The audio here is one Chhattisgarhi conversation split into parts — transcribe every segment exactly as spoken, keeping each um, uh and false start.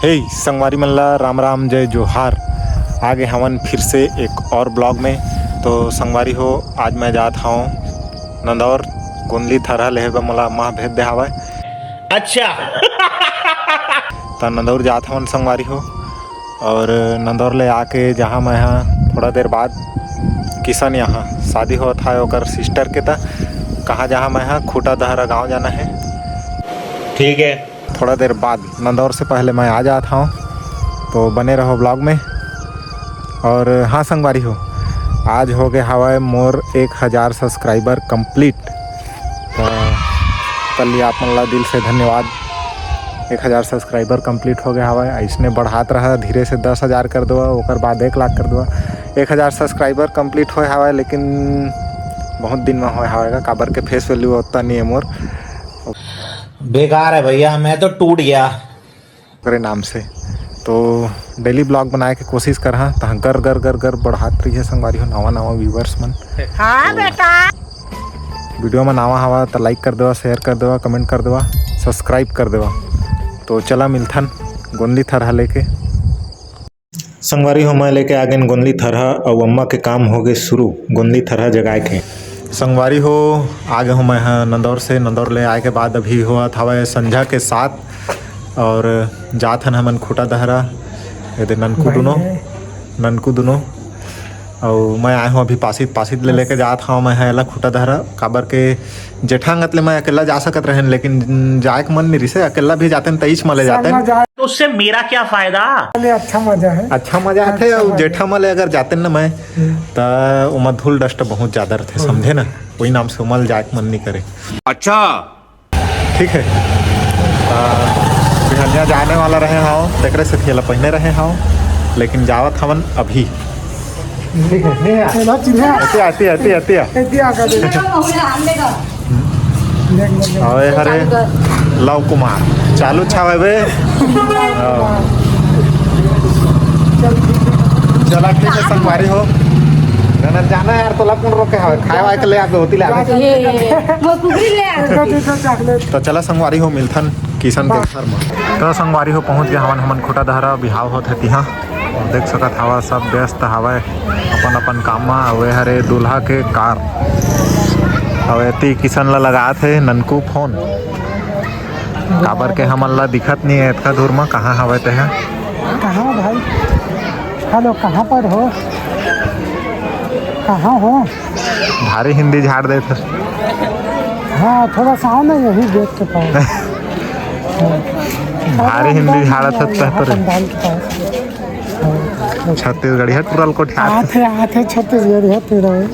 हे संगवारी मन ला राम राम, जय जोहार। आगे हवन फिर से एक और ब्लॉग में। तो संगवारी हो, आज मैं जात हवं नंदौर, गोंदली थरहा लेहे बर मोला अम्मा भेज दे हावय। अच्छा। त नंदौर जात हवन संगवारी हो, और नंदौर ले आके जहाँ मैं हा थोड़ा देर बाद किशन यहाँ शादी होत है ओकर सिस्टर के, त कहाँ जहाँ मैं हा खूटा दहरा गाँव जाना है। ठीक है। थोड़ा देर बाद नंदौर से पहले मैं आ जात हूँ, तो बने रहो ब्लॉग में। और हाँ संगवारी हो, आज हो गए हवाए मोर एक हज़ार सब्सक्राइबर कंप्लीट। तो कल ही आप मन ला दिल से धन्यवाद। एक हज़ार सब्सक्राइबर कंप्लीट हो गए हवाए, इसने बढ़ात रहा, धीरे से दस हज़ार कर दो, ओकर बाद एक लाख कर दो। एक हज़ार सब्सक्राइबर कंप्लीट होए हवाए, लेकिन बहुत दिन में होए हवाएगा, काबर के फेस वैल्यू उतना नहीं है मोर। बेकार है भैया, मैं तो टूट गया। ओकरे नाम से। तो डेली ब्लॉग बनाए के कोशिश करहा, तहाँ गर गर गर गर बढ़ात रहिए संगवारी हो, नवा नवा व्यूअर्स मन। हाँ तो बेटा। वीडियो में नवा हवा तो लाइक कर देवा, शेयर कर देवा, कमेंट कर देवा, सब्सक्राइब कर देवा। तो चला मिलथन गोंदली थरहा लेके। संगवारी हो, मैं लेके आ गेन गोंदली थरहा अउ अम्मा के काम हो गे शुरू गोंदली थरहा जगाए के। संगवारी हो, आ गे हो मैं ह नंदौर से। नंदौर ले आए के बाद अभी होवत हवय संझा के सात और जात हन हमन खूटा दहरा। ये दे ननकू दुनो, ननकू दुनो। अउ मैं आए हूँ अभी पासित, पासित ले लेके जात हूँ मैं ह एला खूटा दहरा, काबर के जेठा अंगत ले मैं अकेला जा सकत रहेन, लेकिन जाए के मन नहीं रिसे, अकेला भी जातेन तईच मले जातेन। तो उससे मेरा क्या फायदा? चलिए, अच्छा मजा है। अच्छा मजा आथे, अच्छा अउ मजा। जेठा मले अगर जातेन ना मैं, हम्म। त ओमा धूल डस्ट बहुत ज्यादा रथे, हम्म। समझे ना, कोई नाम से ओमा जाए के मन नहीं करे। अच्छा। ठीक है। त बिहनिया जाने वाला रहे हव, तेकरे से थेला पहिने रहे हव, लेकिन जावत हवन अभी। ठीक है, नहीं है। चला, चिल्ला। अतिया, अतिया, अतिया, अतिया। अतिया का दे। अबे हरे लव कुमार चालू छावे बे। हाँ। चला ठीक है संगवारी हो। ना, ना, जाना यार, तोला कौन रोके हवे? खाए वाए के ले आबे, होती ले आबे। ए, वो कुकरी ले आ। तो चला संगवारी हो, मिलथन किशन के घर में। तो संगवारी हो, पहुंच गए हवन हमन खूटा दहरा, बिहाव होत हे तिहा। देख सकत हवा, सब व्यस्त हवय अपन अपन काम में। अउ ए हरे दूल्हा के कार, अउ एती किशन ला लगात हे ननकू फोन, काबर के हमन ला दिखत नहीं है एतका दूर में, कहाँ हवय ते ह। कहाँ भाई? हेलो, कहाँ पर हो? कहाँ हो? भारी हिंदी झाड़ देत हस। हाँ, थोड़ा सा आओ ना, यही गेट के पास। भारी हिंदी झाड़त हस तह तोरे। पंडाल के पास। हाँ। छत्तीसगढ़िया टुरल कोठियात। आथे, आथे छत्तीसगढ़िया टुरल।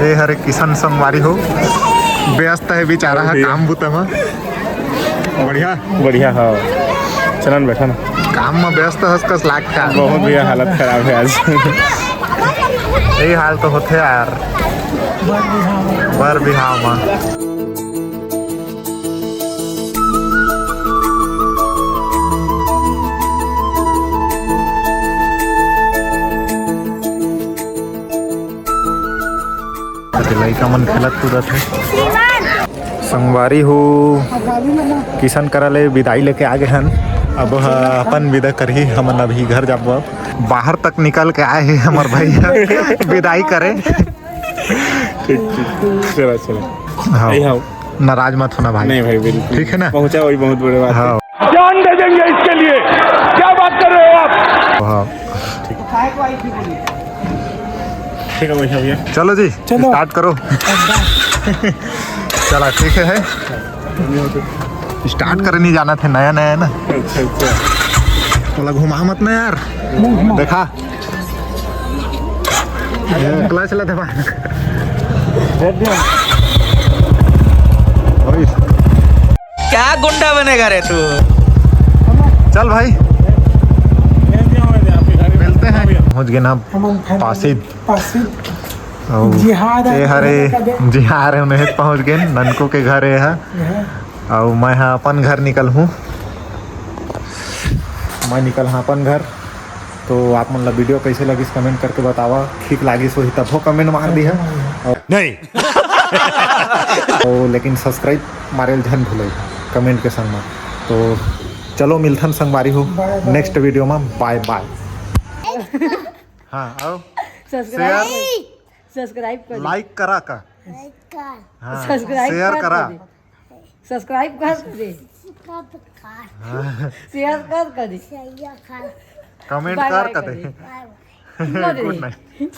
ए हरे किशन संगवारी हो, व्यस्त है बेचारा है काम बुता में। बढ़िया। बढ़िया, हाँ। चला ना, बैठा ना। काम में व्यस्त हस कस लागथे। बहुत भैया, हालत खराब है आज। यही हाल तो होथे यार। बर बिहाव में। अरे लइका मन खेलत कूदत हे। संगवारी हो, किशन करा ले विदाई लेके आ गए हन। अब ह अपन विदा करही, हमन अभी घर जाबो। अब बाहर तक निकल के आए हे हमर भैया विदाई करे। ठीक, ठीक, चला, चला। हाँ। यही आओ। नाराज मत होना भाई। नहीं भाई, बिल्कुल। ठीक है ना? पहुंचा वही बहुत बड़े बात है। हाँ। जान दे देंगे इसके लिए। क्या बात कर रहे हो आप? हाँ। ठीक है, वैसा भैया। चलो जी, चलो। स्टार्ट करो। चला, ठीक है। स्टार्ट करे नहीं जाना थे, नया नया है ना। अच्छा, अच्छा। बोला घुमा मत ना यार। नहीं, घुमा। देखा। ये क्लच ला दबा। क्या गुंडा बनेगा रे तू? चल भाई, मिलते हैं। पहुंच गए ना पासिद। पासिद। अउ जिहाद ए हरे, जिहाद है, उन्हें पहुंच गए ननकू के घर ए हा। अउ मैं हा अपन घर निकल हूँ, मैं निकल हाँ अपन घर। तो आप मन ला वीडियो कैसे लगिस, कमेंट करके बतावा। ठीक लागिस होही तब हो कमेंट मार दिहा। नहीं। तो लेकिन सब्सक्राइब मारे ल झन भूले कमेंट के संग में। तो चलो मिलथन संगवारी हो नेक्स्ट वीडियो में। बाय बाय। हाँ, आओ। सब्सक्राइब शेयर, सब्सक्राइब कर दे। लाइक करा का? लाइक कर। हाँ, सब्सक्राइब शेयर कर करा। दे। सब्सक्राइब कर दे। कब कर। शेयर कर कर दे। सैया कर। कमेंट बाय कर बाय का कर दे। दे। बाय। कर दे। गुड नाइट।